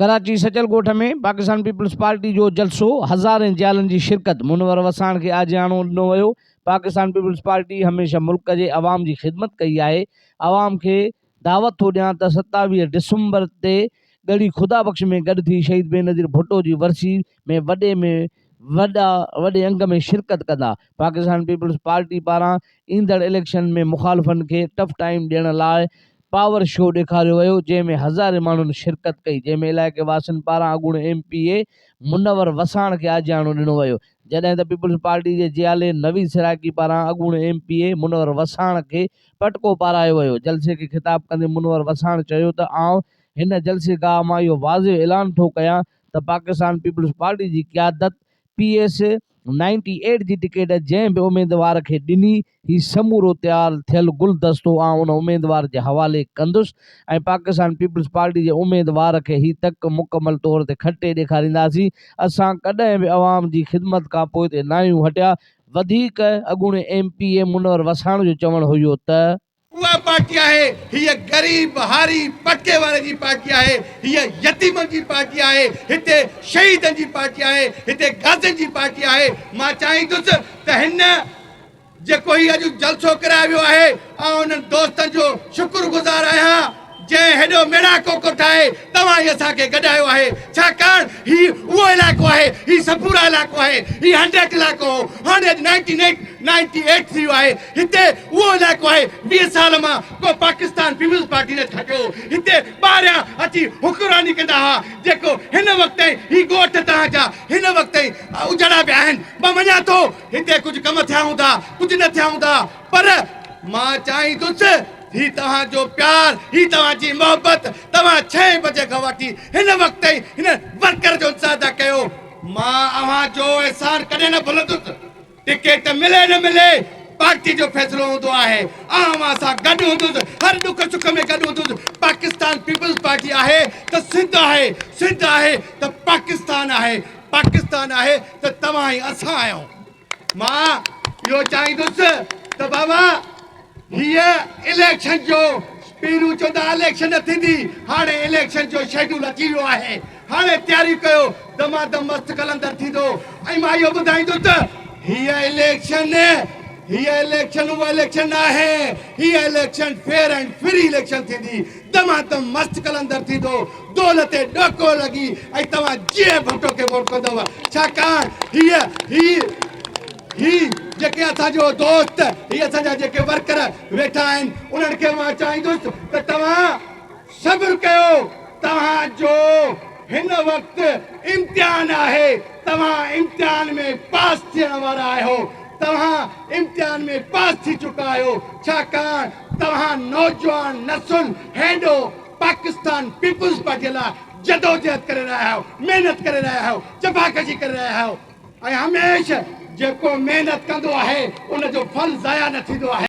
ڪراچي سچل ڳوٺ ۾ Pakistan peoples party جو جلسو، هزارين جيالن جي شرڪت، منور وساڻ کي آجياڻو ڏنو ويو، پاڪستان پيپلز پارٽي هميشه ملڪ جي عوام جي خدمت ڪئي آهي، عوام کي دعوت ٿو ڏيان ته 27 ڊسمبر تي ڳڙهي خدا بخش ۾ گڏ ٿي شهيد بينظير ڀٽو جي ورسي ۾ وڏي ۾ وڏا وڏي انگ ۾ شرڪت ڪندا، پاڪستان پيپلز پارٽي پاران ايندڙ اليڪشن ۾ مخالفن کي ٽف ٽائيم ڏيڻ لاء پاور شو ڏيکاريو ويو جنهن ۾ هزارين ماڻهن شرڪت ڪئي جنهن ۾ علائقي واسين پاران اڳوڻي M P A Munawar Wassan کي آجياڻو ڏنو ويو جڏهن ته پيپلز پارٽي جي جيالي نويد سرائيڪي پاران اڳوڻي M P A Munawar Wassan کي پٽڪو پارايو ويو جلسي کي خطاب ڪندي منور وساڻ چيو ته آئون هن جلسي گاهه مان اهو واضح اعلان ٿو ڪيان ته پاڪستان پيپلز پارٽي جي قيادت پي ايس نائنٽي ايٽ جي ٽڪيٽ جنهن به اميدوار کي ڏني، هي سمورو تيار ٿيل گلدستو آئون ان اميدوار جي حوالي ڪندس ۽ پاڪستان پيپلز پارٽي جي اميدوار کي هي تڪ مڪمل طور تي کٽي ڏيکارينداسين. اسان ڪڏهن به عوام جي خدمت کان پوئتي ناهيون هٽيا. وڌيڪ اڳوڻي M P A Munawar Wassan جو چوڻ هيو ته. اها پارٽي آهي، هيء غريب هاري پٽڪي واري جي پارٽي آهي، هيء يتيمن جي پارٽي آهي، هتي شهيدن جي پارٽي آهي، هتي غازين جي پارٽي آهي، مان چاهيندس ته هن جيڪو هي اڄ جلسو ڪرايو ويو آهي، آئون انهن دوستن جو شڪر گذار آهيان، جنهن هيڏو ميڙاڪو ڪوٺائي توهان ئي اسان کي گڏايو آهي، ڇاڪاڻ هي اهو علائقو آهي، هي سپورا علائقو آهي، هي هنڊريڊ علائقو هو، هاڻي اڄ نائنٽي نيٽ نائنٽي ايٽ ٿي ويو آهي، هتي اهو علائقو آهي 20 سال مان ڪو پاڪستان پيپلز پارٽي نه کٽيو هو، هتي ٻاهريان اچي حڪمراني ڪندا هئا، جيڪو هن وقت تائين هي ڳوٺ توهان جا هن وقت تائين اجڙا پيا آهن، مان مڃان ٿو هتي ڪجهه ڪم ٿيا هوندا، ڪجهه نه ٿيا هوندا، پر مان چاهيندس هي توهان جو پيار، هي توهان جي محبت، توهان ڇهين بجي کان وٺي هن وقت تائين هن ورڪر جو انتظار ٿا ڪيو، مان اوهان جو احسان ڪڏهن نه ڀلندس، ٽڪيٽ ملي نه ملي پارٽي جو فيصلو هوندو آهي، آئون اوهان سان گڏ هوندس، هر ڏک سک ۾ گڏ هوندس، پاڪستان پيپلز پارٽي آهي ته سنڌ آهي، سنڌ آهي ته پاڪستان آهي، پاڪستان آهي ته توهان ۽ اسان آهيون. مان اهو چاهيندس ته بابا هيء اليڪشن جو پهريون چوندا اليڪشن نه ٿيندي هاڻي اليڪشن جو شيڊول اچي ويو آهي هاڻي تياري ڪيو دمادم مست قلندر ٿيندو ۽ مان اهو ٻڌائيندس ته هيء اليڪشن هيء اليڪشن اها اليڪشن ناهي هيء election fair and free election ٿيندي دمادم مست قلندر ٿيندو، دول تي ڏوڪو لڳي ۽ توهان جيئي ڀٽو کي ووٽ ڪندؤ، ڇاڪاڻ هيء هي هي جيڪي اسان جو دوست هي اسان جا جيڪي ورڪر ويٺا آهن انهن کي مان چاهيندس ته توهان صبر ڪيو، توهان جو هن وقت امتحان آهي، توهان امتحان ۾ پاس ٿيڻ وارا آهيو، توهان امتحان ۾ پاس ٿي چڪا آهيو، ڇاڪاڻ توهان نوجوان نسل هيڏو پاڪستان پيپلز پارٽي لاء جدوجهد ڪري رهيا آهيو، محنت ڪري رهيا آهيو، جفاڪشي ڪري رهيا آهيو ۽ هميشه جيڪو محنت ڪندو آهي ان جو ڦل ضايع نه ٿيندو آهي.